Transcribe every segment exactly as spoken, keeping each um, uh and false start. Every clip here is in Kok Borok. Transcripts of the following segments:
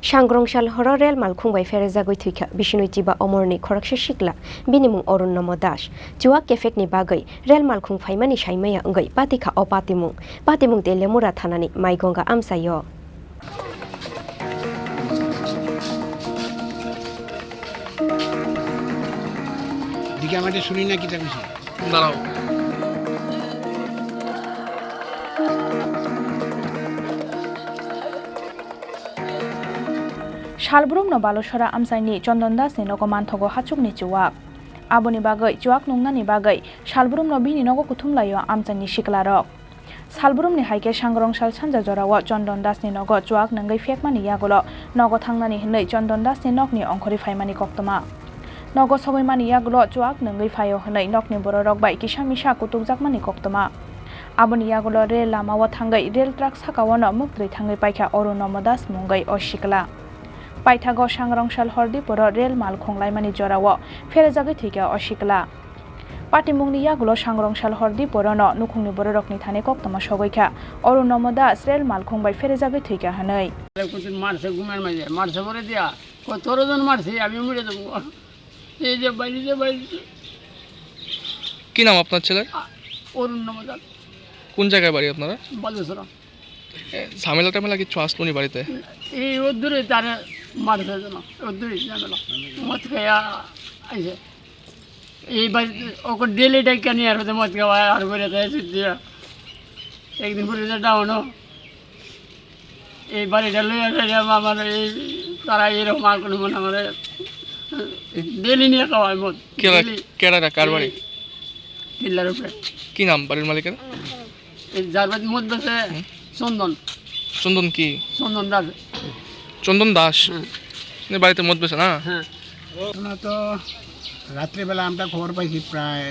Sangrongsal horo rel malkhung bai pherejagwi thwikha Bishnui Chiba Omorni khoroksa sikla, bini mung Arun Nomo Das. Chuak kephekni bagwi rel malkhung phaimani saimaya wngwi patikha o patimung. Patimung Teliamura thanani Maigonga amchaio. দিকে আমাদের শুনি না কিতা কইছে। দাঁড়াও। Salbrumno Balusora amchaini Chondon Dasni nogo manthogo hachukni chuak. Aboni bagwi chuak nungnani bagwi salbrumno bini nogo kuthumlaio amchaini siklarok. Salbrumni hai khe Sangrongsal sanja jorao Chondon Dasni nogo chuak nungwi phekmani yagulo nogo thangnani hwnwi Chondon Dasni nokni ongkhorwi phaimani koktwma. Nogo sogwimani yagulo chuak nungwi phaio hwnwi nokni bororok bai kisa misa kutukjakmani koktwma. Aboni yagulo rel lamao thangwi rel truck sakao no mwktwi thangwi paikha Arun Nomo Das mungwi o sikla. Paithago Sangrongsal Hordiporo rel malkhung laimani jorao pherejagwi thwikha o sikla. Patimungni yagulo Sangrongsal Hordiporono nukhungni bororokni thani koktwma sogwikha, Arun Nomo Das rel malkhung bai pherejagwi thwikha hwnwi. মারছে, ঘুমের মাঝে মারছে, পরে দিয়া কত জন মারছে, আমি মরে যাবো। এই যে বাইরে, যে বাইরে। কি নাম আপনার ছেলের? আ, অরুণ নমদার। কোন জায়গায় বাড়ি আপনারা? বালুচরা। এ, ঝামেলা টামেলা কিছু আসলো নি বাড়িতে? এই ওর দূরে তারে মারছে যেন, ওর দূরে ঝামেলা। মদ খাইয়া আইছে। এই বাড়িতে ওকে ডেলি ডাইকা নিয়ে আর হতে মদ খাওয়া আর করে খাইছে দিয়া। একদিন পরে যে ডাউন। এই বাড়িটা লইয়া যাইলাম আমার এই তারা এরকম আর কোনো মনে করে ডেলি নিয়ে খাওয়ায় মদ। কেরা, ডেলি। কেরা, কার বাড়ি? এই টিল্লার উপরে। কি নাম বাড়ির মালিকের? এই যার বাড়িতে মদ বেচে হুম। চন্দন। চন্দন কি? চন্দন দাস। চন্দন দাস? হ্যাঁ। এ বাড়িতে মদ বেচে না? হ্যাঁ। ঘটনা তো রাত্রেবেলা আমরা খবর পাইছি প্রায়,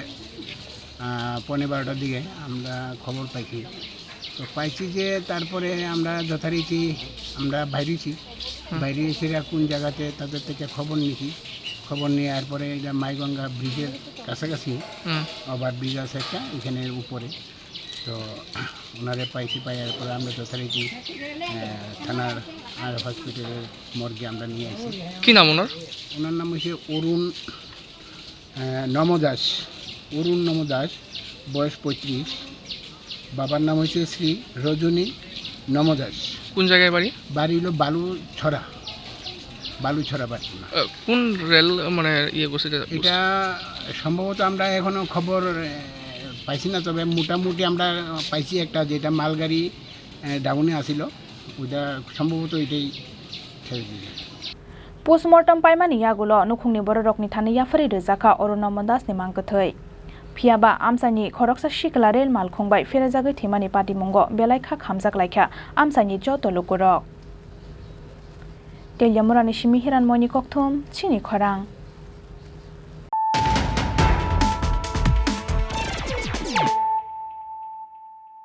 আহ, পৌনে বারোটার দিকে আমরা খবর পাইছি। তো পাইছি যে তারপরে আমরা যথারীতি আমরা বাইরেছি। হুম। বাইরে এসে এরা কোন জায়গাতে তাদের থেকে খবর নিছি। খবর নিয়ে এরপরে এটা মাইগঙ্গা ব্রিজের কাছাকাছি হুম। ওভার ব্রিজ আছে একটা, এখানে উপরে। তো ওনারে পাইছি, পাই এরপরে আমরা যথারীতি, আহ, থানার আর হসপিটালের মর্গে আমরা নিয়ে আসি। কি নাম ওনার? ওনার নাম হচ্ছে অরুণ, আহ, নম দাস, অরুণ নম দাস, বয়স পঁয়ত্রিশ। বাবার নাম হচ্ছে শ্রী রজনী নম দাস। কোন জায়গায় বাড়ি? বাড়ি হলো বালুছড়া, বালুছড়া বাড়ি। আহ, কোন রেল, মানে, ইয়ে করছে এটা? এটা সম্ভবত আমরা এখনো খবর, আহ, পাইছি না, তবে মোটামুটি আমরা পাইছি একটা, যেটা মালগাড়ি, আহ, ডাউনে আসিল, ওইটা সম্ভবত এটাই ঠেলে দিয়েছে। Postmortem paimani yagulo nukhungni bororokni thani yapharwi rwjakha Arun Nomo Dasni mang kwthwi. Phiyaba amchaini khoroksa sikla rel malkhung bai pherejagwi thwimani patimungo belai kha khamjak laikha amchaini joto lukurok. Teliamurani simi Hiranmoyni kokthum, chini khorang.